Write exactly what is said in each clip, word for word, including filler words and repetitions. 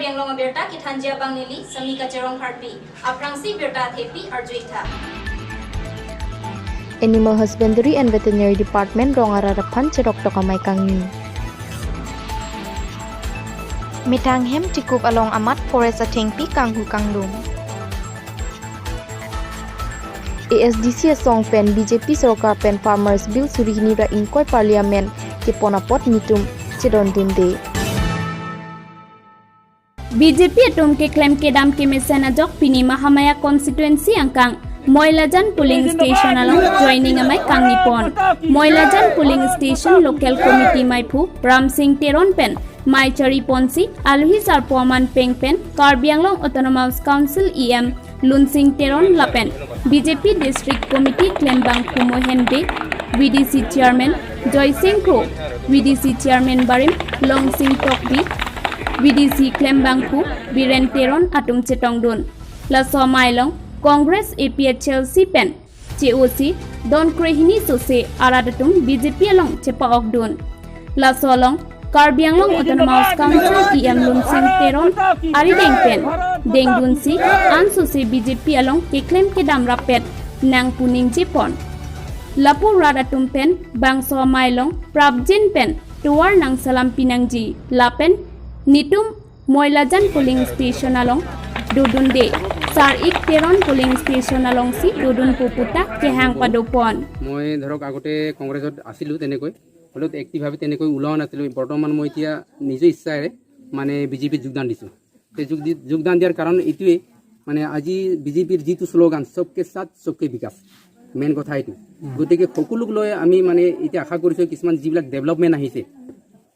Karbi Anglong abirta kethanji abang neli Samika Cherong Kharpi. Aphrangsi birta athepi arju-ik tha. Animal Husbandry and Veterinary Department rong arat aphan cheroktok amei kangni. Methang hem tikup along amat forest athengpi kanghu kanglum. A S D C asong pen B J P sorkar pen Farmers Bill suri hini ra ingkoi Parliament kepon apot nitum chedondunde. B J P atum keklem kedam kemesen ajok pini Mahamaya constituency angkang Moilajan polling station along joining amei kangnipon. Moilajan polling station local committee meiphu Ramsing Teron pen mei chariponsi alohi sarpo aman peng pen Karbi Anglong Autonomous Council E M Lunsing Teron lapen B J P District Committee klembangphu Mohen Bey, V D C Chairman Joysing Kro, V D C Chairman barim Longsing Tokbi, V D C klembangphu Biren Teron atum chetongdun. Laso amei along Congress, A P H L C pen che-osi don krehini sose arat atum B J P along chepa-okdun. Laso along Karbi Anglong Autonomous Council E M Lunsing Teron arideng pen dengdunsi ansose B J P along keklem kedam rapet nang pu ningjepon. Lapu rat atum pen bangso amei along prapjin pen tovar nangsalam pinangji lapen nitum Moilajan polling station along dodunde, sar-ik Teron polling station alongsi dodunpo puta kehang padopon. মই ধৰক আগতে কংগ্ৰেছত আছিলোঁ, তেনেকৈ হ'লেও এক্টিভভাৱে তেনেকৈ ওলোৱা নাছিলোঁ। বৰ্তমান মই এতিয়া নিজৰ ইচ্ছাৰে মানে বিজেপিত যোগদান দিছোঁ। তে যোগ দি যোগদান দিয়াৰ কাৰণ এইটোৱেই, মানে আজি বিজেপিৰ যিটো শ্লোগান সবকে সাথ সবকে বিকাশ, মেইন কথা এইটো। গতিকে সকলোক লৈ আমি মানে এতিয়া আশা কৰিছোঁ কিছুমান যিবিলাক ডেভেলপমেণ্ট আহিছে,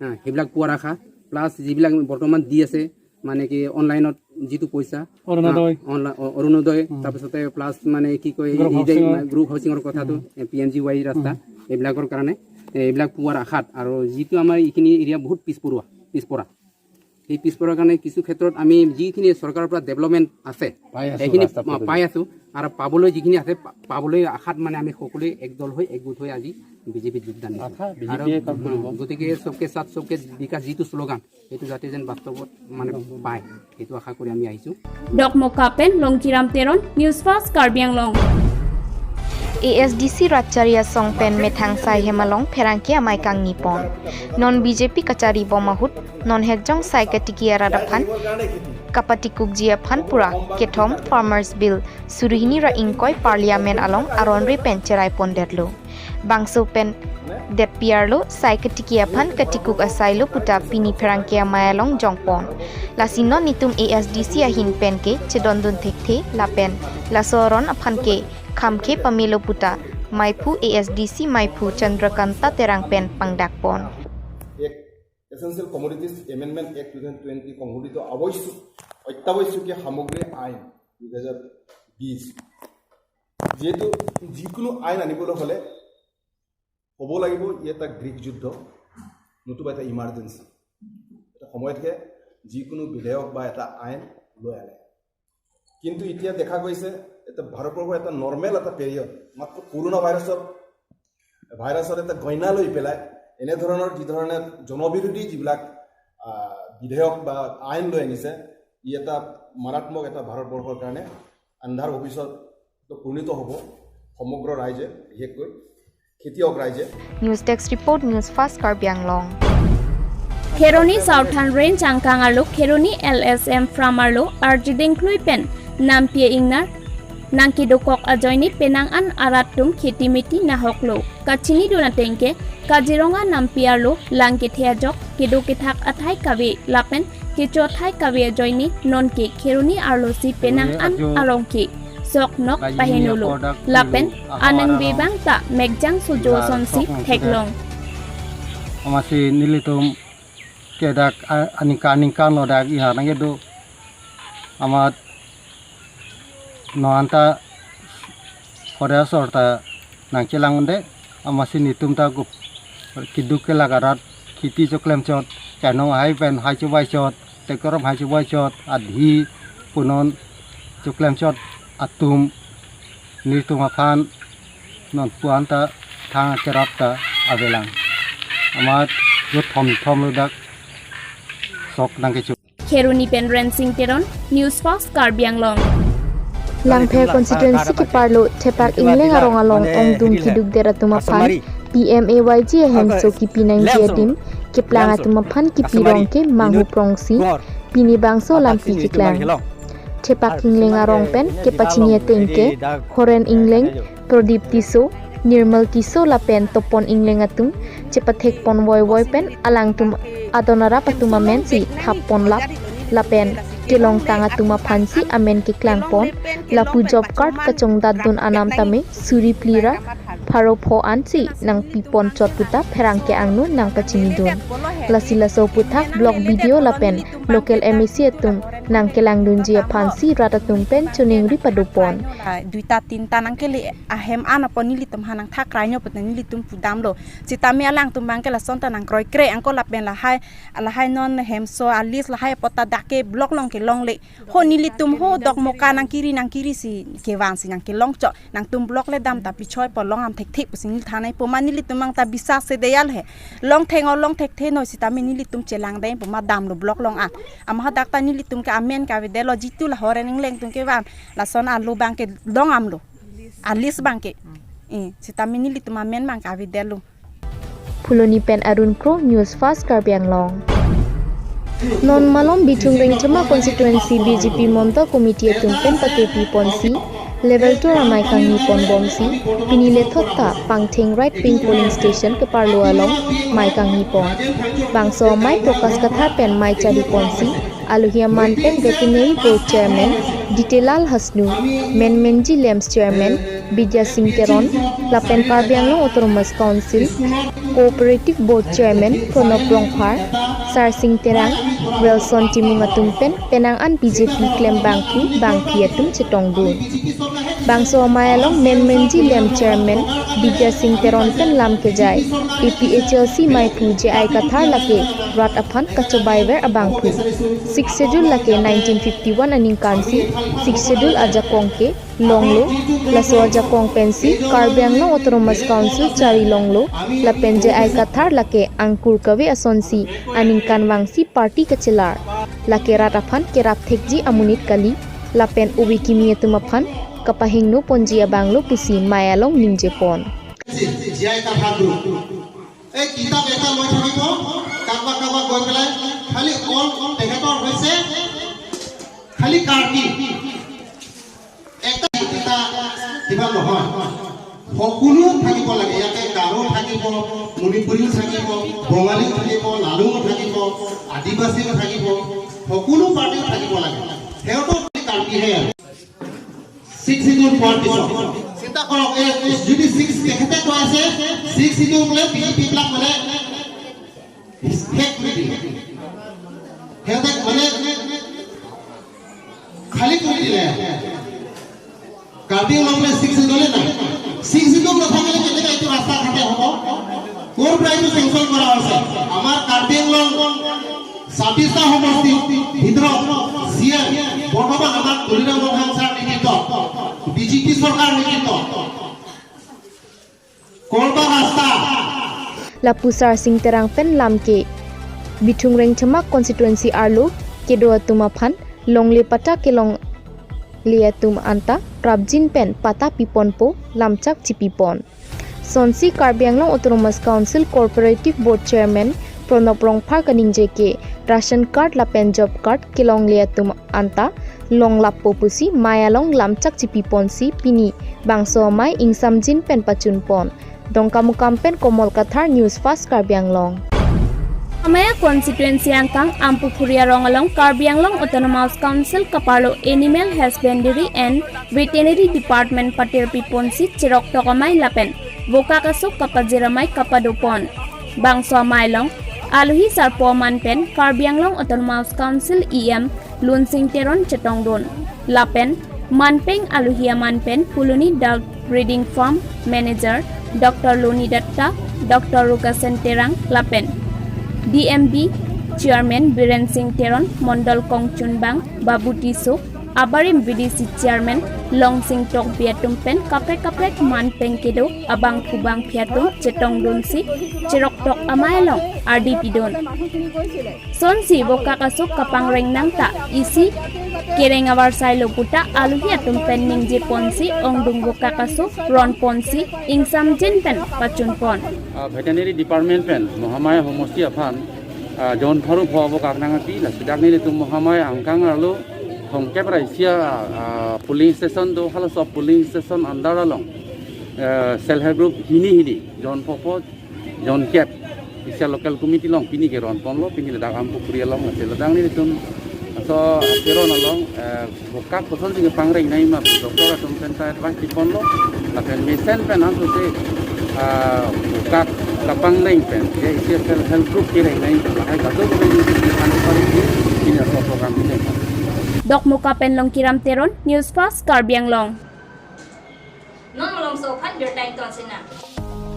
হা, সেইবিলাক পোৱাৰ আশা, প্লাছ যিবিলাক বৰ্তমান দি আছে, মানে কি অনলাইনত যিটো পইচা, অৰুণোদয়। হা, অনলাই-, অ-, অৰুণোদয়, উম। তাৰপিছতে প্লাছ মানে কি কয়, গ্ৰুপ এই যে হাউচিঙৰ। গ্ৰুপ হাউচিঙৰ কথাটো, উম। এ, পি এম জি ৱাই ৰাস্তা, উম। এইবিলাকৰ কাৰণে, এ, এইবিলাক পোৱাৰ আশাত। আৰু যিটো আমাৰ এইখিনি এৰিয়া বহুত পিছপৰুৱা, পিছপৰা, সেই পিছপৰাৰ কাৰণে কিছু ক্ষেত্ৰত আমি যিখিনি চৰকাৰৰ পৰা ডেভেলপমেণ্ট আছে, পাই আছো, সেইখিনি ৰাস্তা পদূলি। পাই আছো। আৰু পাবলৈ যিখিনি আছে, পা-, পাবলৈ আশাত মানে আমি সকলোৱে একদল হৈ, একগোট হৈ আজি বিজেপিত যোগদান দিছো। আশা আৰু, বিজেপিয়ে কাম কৰিব। গতিকে সবকে সাথ সবকে বিকাশ যিটো শ্লোগান, সেইটো যাতে যেন বাস্তৱত মানে পায়, সেইটো আশা কৰি আমি আহিছো। Dokmoka pen Longkiram Teron, News Fast Karbi Anglong. A S D C Ratchari asong pen methang sai hem along pherangke amei kangnipon. Non B J P kachari bom ahut, non hetjong sai ketiki arat aphan kapatikukji aphan pura kethom Farmers Bill suri hini ra ingkoi Parliament along aron re pen cheraipondetlo. Bangso pen detpi arlo sai ketiki aphan katikuk asailo puta pini pherangke amei along jongpon. Lasi non nitum A S D C ahin pen ke chedondun thekthe lapen laso aron aphan ke khamkhe pamelo puta meiphu A S D C meiphu Chandrakanta Terang pen pangdakpon. এক essential commodities amendment act two thousand twenty সংশোধিত আৱশ্যক অত্যাৱশ্যকীয় সামগ্ৰী আইন দুহেজাৰ বিশ। যিহেতু যিকোনো আইন আনিবলৈ হ'লে হ'ব লাগিব ই এটা গৃহযুদ্ধ, নতুবা এটা ইমাৰ্জেঞ্চি। এটা সময়তহে যিকোনো বিধেয়ক বা এটা আইন লৈ আনে। কিন্তু এতিয়া দেখা গৈছে, এটা ভাৰতবৰ্ষৰ এটা নৰ্মেল এটা পিৰিয়ড, মাত্ৰ কৰোণা ভাইৰাছৰ, ভাইৰাছৰ এটা গইনা লৈ পেলাই এনেধৰণৰ যি ধৰণে জনবিৰোধী যিবিলাক, আহ, বিধেয়ক বা আইন লৈ আনিছে, ই এটা মাৰাত্মক এটা ভাৰতবৰ্ষৰ কাৰণে আন্ধাৰ ভৱিষ্যত উপনীত হ'ব সমগ্ৰ ৰাইজে, বিশেষকৈ খেতিয়ক ৰাইজে। News Desk Report, News Fast Karbi Anglong. Kheroni Southern Range angkang arlo Kheroni L S M farm arlo arjideng klui pen nampi ingnar nangkedokok ajoine penang an arat atum kheti meti nahoklo. Kachinidun ateng ke Kaziranga nampi arlo lang kethe ajok kedo kethak athai kave lapen kecho athai kave ajoine nonke Kheroni arlosi penang an arong ke sok nok pahenolo lapen anang bebang ta mekjang sojo asonsi theklong. Amatsi nelitum ke dak a-, aningkan aningkan lo dak ihar nangkedo. Amat non anta kore asor ta nangchelangde, amatsi netum ta kup keduk kelak arat kheti choklemchot, chainong hai pen hai chobaichot, tekorom hai chobaichot, adhi punon choklemchot atum netum aphan non puan ta thang cherap ta avelang. Amat yot thom thom lo dak sok nangkecho. Kheroni pen Rensing Teron, News Fast Karbi Anglong. Langpher constituency keparlo Thepak Ingleng arong along ongdung keduk der atum aphan P M A Y G ahemso kipi nangji adim keplang atum aphan kipi rong ke manghu prongsi pini bangso lampi keklang. Thepak Ingleng arong pen kepachini ateng ke Horen Ingleng, Prodip Tisso, Nirmal Tisso lapen Topon Ingleng atum chepathek pon voivoi pen alangtum adon arap atum amen si thap pon lap lapen kelongtang atum aphan si amen keklang pon, lapu job card kachongdat dun anam tame suri phli ra pharo pho an si nangpi pon chot puta pherangke angno nangpachini dun. Lasi laso aputhak block B D O lapen local M A C atum nangkelang dunji aphan si rat atum pen choningri pado pon. Ah, duita tinta nangkele ahem an apot nelitum ha nangthak krai nyo puta nelitum pudamlo. Sitame alangtum abang ke lason ta nangkroikre angko lapen lahai, lahai non hemso a-list lahai apot ta dak ke block along kelongle. Ho nelitum ho Dokmoka nangkiri nangkiri si kevang si nangkelong chot. Nangtum block le dam ta pichoi po long am thekthe pusi neli thanai po ma nelitum abang ta bisa se deyal he. Long theng o long thekthe noi sitame nelitum chelang deng po ma damlo block along an. Ama hadak ta nelitum ke amen ke avedetlo jitu la Horen Ingleng atum kevang. Lason alo abang kelong amlo. A-list abang ke. Eh, sitame nelitum amen abang ke avedetlo. Phuloni pen Arun Kro, News Fast Karbi Anglong. Non malom Bithung Rengthama constituency B J P Mandal committee atum pen patepi ponsi level two amei kangni pon bomsi pini lethot ta Pangtheng Right Wing polling station keparlo along mei kangni pon. Bangso amei Prakash Kathar pen mei chari ponsi alohi aman pen Veterinary Board Chairman Ditelal Hasnu, Menmenji Lems Chairman Bidya Sing Teron, lapen Karbi Anglong Autonomous Council Cooperative Board Chairman Pranab Rongphar, Sarsing Terang, Wilson Timung atum pen penang an B J P klem bangphu bangphi atum chetong dun. Bangso amei along Menmenji Lems Chairman Bidya Sing Teron pen lam kejai A P H L C meiphu J I Kathar lake rat aphan kachobei ver abangphu. Sixth Schedule lake nineteen fifty-one aningkan si Sixth Schedule ajakong ke longlo, laso ajakong pensi Karbi Anglong Autonomous Council chari longlo, lapen J I Kathar lake angkur kave asonsi aningkanvang si party kachelar. Lake rat aphan kerap thekji amonit kali, lapen ove kimi atum aphan kapahingno ponji abanglo pusi mei along ningje pon. J I Kathar group. এই কিতাপ এটা লৈ থাকিব, কাৰোবাক কাৰোবাক গৈ পেলাই খালি অল তেখেতৰ হৈছে খালি কাৰ্বি। এটা এটা কিবা নহয়, সকলো থাকিব লাগে। ইয়াতে গাৰো থাকিব, মণিপুৰীও থাকিব, বঙালীও থাকিব, লালুঙো থাকিব, আদিবাসীও থাকিব, সকলো পাৰ্টিও থাকিব লাগে। সিহঁতৰ কাৰ্বিহে আৰু। ছিক্স শ্বিডিউল পোৱাৰ পিছত চিন্তা কৰক, এই যদি ছিক্স তেখেতে কৈ আছে, ছিক্স শ্বিডিউল বোলে বিজেপি বিলাক মানে শেষ কৰি দিলে, সিহঁতে মানে খালী কৰি দিলে। কাৰ্বি আংলং বোলে ছিক্স শ্বিডিউলে নাই। ছিক্স শ্বিডিউল নাথাকিলে কেনেকে এইটো ৰাস্তা ঘাটে হ'ব? ক'ৰ পৰা এইটো চেংচন কৰা হৈছে? আমাৰ কাৰ্বি আংলং ছাব্বিশটা সমষ্টিৰ ভিতৰত চি এম বৰ্তমান আমাৰ তুলিৰাম ৰংহাং ছাৰ নেতৃত্বত, বিজেপি চৰকাৰ নেতৃত্বত কৰ্বা ৰাস্তা। Lapu Sarsing Terang pen lam ke Bithung Rengthama constituency arlo kedo atum aphan longle patta kelongle atum anta prapjin pen patta piponpo, lamchak chipipon. Sonsi Karbi Anglong Autonomous Council Cooperative Board Chairman Pranab Rongphar kaningje ke ration card lapen job card kelongle atum anta longlappo pusi mei along lamchak chipiponsi pini bangso amei ingsamjin pen pachunpon. Dongkamukam pen Komol Kathar, News Fast Karbi Anglong. Amaya constituency angkang Ampukhuri arong along Karbi Anglong Autonomous Council kaparlo Animal Husbandry and Veterinary Department patirpiponsi cheroktok amei lapen vokak asok kapajir amei kapadopon. Bangso amei along alohi sarpo aman pen Karbi Anglong Autonomous Council E M Lunsing Teron chetongdun. Lapen manpeng alohi aman pen Phuloni Duck Breeding Farm Manager Doctor Loni Dutta, Doctor Rukasen Terang lapen D M B Chairman Biren Singh Teron, Mondol Kongchunbang Babu Tisso, abarim V D C Chairman Longsing Tokbi atum pen kaprek kaprek man peng kedo abangphu bangphi atum chetongdunsi cheroktok amei along ardi pidun. Sonsi vokak aso kapangreng nangta isi kereng avar sailo puta aluhi atum pen ningje ponsi ongdung vokak aso ron ponsi ingsamjin pen pachun pon. Ah, veterinary department pen Mohamaya homosti aphan, ah, jon pharo pho vokak nangpi, lasi dak nelitum Mohamaya angkang arlo thomkep ra isi a, ah, polling station do, halaso polling station under along, ah, self help group hini hini jon phopho, jon kep isi a local committee along pini ke ron ponlo, pini ladak Ampukri along, lasi ladak nelitum aso apiron along, eh, vokak kosonsi kepangreng nangji ma, doctor atum pen ta advice pi ponlo, lapen mesen pen anso se, ah, vokak kapangreng pen, je isi self help group kereng nangji, lahai kadokave nelitum pini aso program ini. Dokmoka pen Longkiram Teron, News Fast Karbi Anglong. Non malomso aphan birta ington sinang.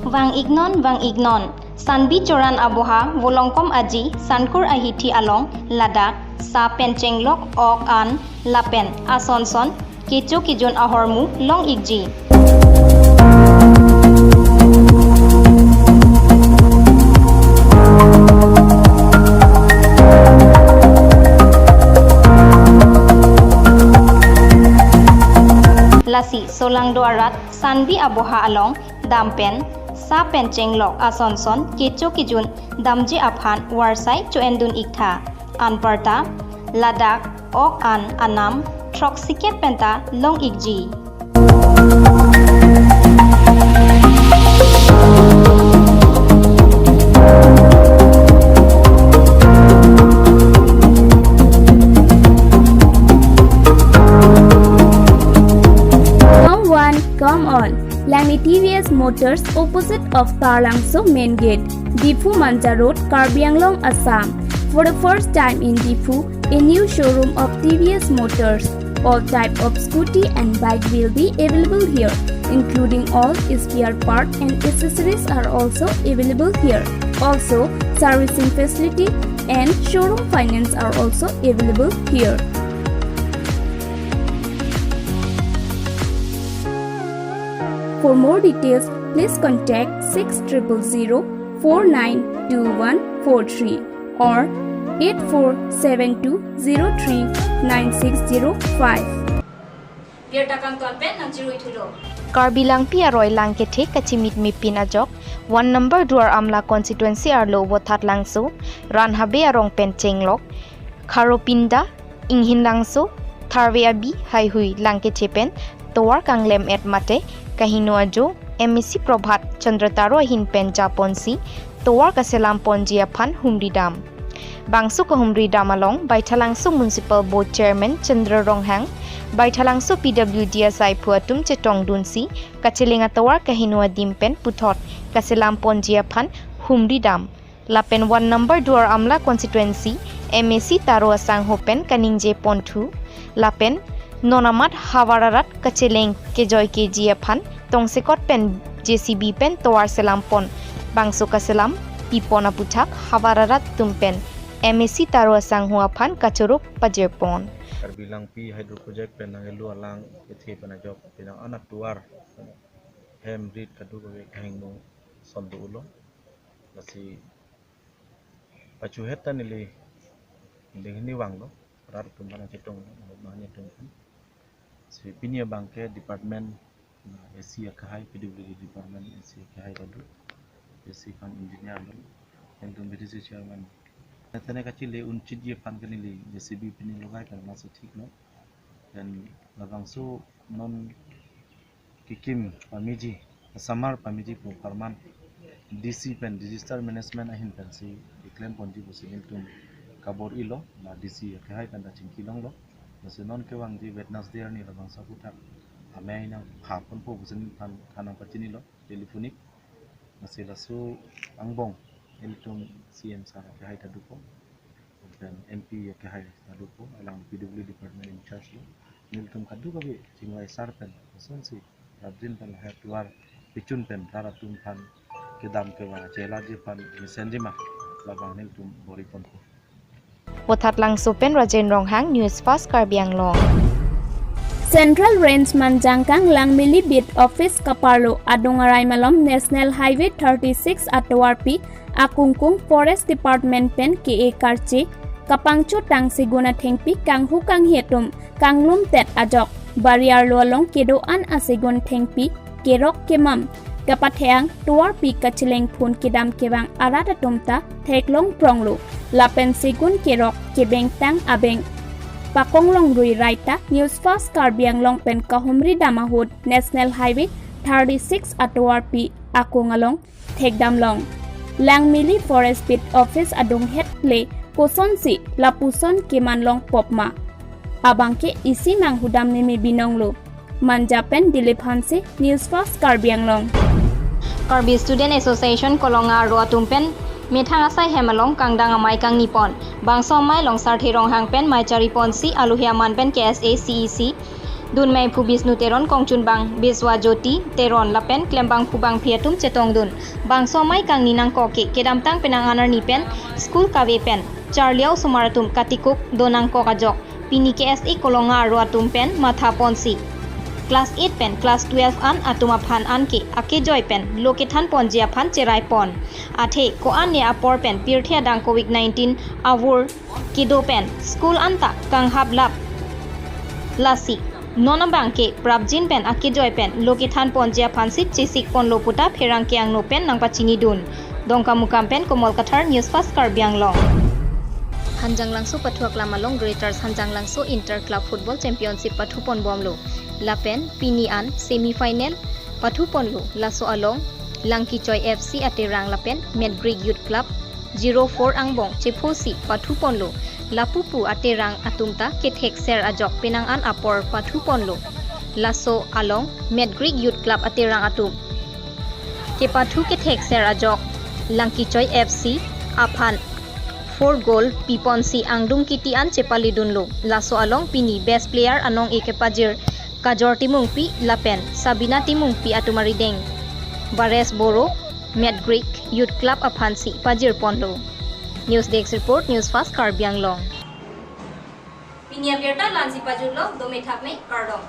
Vang-iknon, vang-iknon. Sanbi Choran aboha, Volongkom Aji, Sankur ahithi along, ladak sa pen chenglok, ok an, lapen asonson kecho kejun ahormu long-ikji. Lasi solangdo arat Sanbi aboha along dam pen sa pen chenglok asonson kecho kejun damji aphan varsai cho-endun iktha. Anparta ladak ok an anam throksi kep penta long-ikji. Come one, come all. Langni T V S Motors, opposite of Taralangso Main Gate, Diphu Manja Road, Karbi Anglong, Assam. For the first time in Diphu, a new showroom of T V S Motors. All type of scooty and bike will be available here, including all spare part and accessories are also available here. Also, servicing facility and showroom finance are also available here. For more details, please contact six triple zero four nine two one four three or eight four seven two zero three nine six zero five. Birta kangton pen nangchirui thulo. Karbi Langpi aroi Langkethe kachimitme pin ajok, one number Duar Amla constituency arlo Vothatlangso, Ranhabe arong pen chenglok, Kharopinda, Inghinlangso, Tharve Abi, Haihui, Langkethe pen tovar kanglem-et mate kaheno ajo, M A C Prabhat Chandra Taro ahin pen japonsi tovar kaselam ponji aphan humri dam. Bangso kahumri dam along Baithalangso Municipal Board Chairman Chandra Ronghang, Baithalangso P W D asaiphu atum chetongdunsi kacheleng atovar kaheno adim pen puthot kaselam ponji aphan humri dam. Lapen one number Duar Amla constituency M A C Taro asangho pen kaningje ponthu. Lapen non amat havar arat kacheleng kejoi keji aphan tongsekot pen J C B pen tovar selam pon. Bangso kaselam pipon aputhak havar arat atum pen M A C Taro asangho aphan kachoro pajir pon. Karbi Langpi Hydro Project pen nang elu alang kethe pen ajok penang anat tovar hem rit kadokave kahingno son do-olo. Lasi pachuhet ta neli, neli hini vanglo, rat atum aphan chetong, mahani atum aphan. Si pini abang ke department, na, A C akehai, P W D department A C akehai ta do, A C aphan engineer do, nelitum B D C chairman. Tene kachele unchitji aphan ke neli J C B pini logai pen laso thiklo. Then labangso non kekim pameji, samar pameji pu apharman D C pen disaster management ahin pensi keklem ponji pusi nelitum kabor-ilo, na D C akehai pen ta chingki longlo. Lasi non kevangji Wednesday arni labangso aputhak amei nangpha ponpo pusi nelitum than than nangpachinilo telephonic. Lasi laso angbong nelitum C M sir akehai ta dopo, pen M P akehai ta dopo, alang P W D department in charge lo. Nelitum kadokave chingvai sar pen, kosonsi rapjin pen lahai tovar pichun pen rat atum aphan kedam kevang chelakji aphan mesenji ma, labang nelitum bor-i ponpo. Vothatlangso pen Rajen Ronghang, News Fast Karbi Anglong. Central Range Manjangkang Langmili Beat Office kaparlo adung arai malom National Highway thirty-six atovarpi akungkung Forest Department pen ke-e karchi kapangchotang segun athengpi kanghu kanghi atum kanglumtet ajok bari arlo along kedo-an asegun thengpi kerok kemam kapathang tovarpi kacheleng phun kedam kevang arat atum ta theklong pronglo. Lapen segun kerok kebengtang abeng pakonglong rui raita News Fast Karbi Anglong pen kahumri dam ahut National Highway thirty-six atovarpi akung along thekdam long. Langmili Forest Beat Office adung het le kosonsi lapuson keman long pop ma, abangke isi manghudam neme binonglo. Manja pen Dilip Hanse, News Fast Karbi Anglong. Karbi Student Association Kolonga aro atum pen methang asai hem along kangdang amei kangni pon. Bangso amei along Sarthe Ronghang pen mei chari ponsi alohi aman pen K S A C E C dun meiphu Bisnu Teron, kongchunbang Biswa Jyoti Teron lapen klembangphu bangphi atum chetongdun. Bangso amei kangni nangkok ke kedamtang penang an arni pen school kave pen charli-o osomar atum katikuk do nangkok ajok pini K S A Kolonga aro atum pen matha ponsi class eight pen class twelve an atum aphan anke akejoi pen lo kethan ponji aphan cherai pon. Athe ko-an ne apor pen pirthe adang covid nineteen avur kedo pen school anta kanghap lap, lasi non abangke prapjin pen akejoi pen lo kethan ponji aphansi chesik ponlo puta pherangke angno pen nangpachinidun. Dongkamukam pen Komol Kathar, News Fast Karbi Anglong. Hanjanglangso pathu aklam along Greater Hanjanglangso Inter Club Football Championship pathu ponbomlo. Lapen pini an semi final pathu ponlo. Laso along Langkichoi F C Aterang lapen Medgrik Youth Club zero four angbong chephosi pathu ponlo. Lapu pu Aterang atum ta kethek ser ajok penang an apor pathu ponlo. Laso along Medgrik Youth Club Aterang atum kepathu kethek ser ajok Langkichoi F C aphan four goal pi ponsi angdung kiti an chepalidunlo. Laso along pini best player anong-e kepajir Kajor Timungpi lapen Sabina Timungpi atum arideng Bares Boro, Medgrik Youth Club aphansi pajir ponlo. News Desk Report, News Fast Karbi Anglong. Pini abirta la-ansi pajutlo, dome thakme, kardom.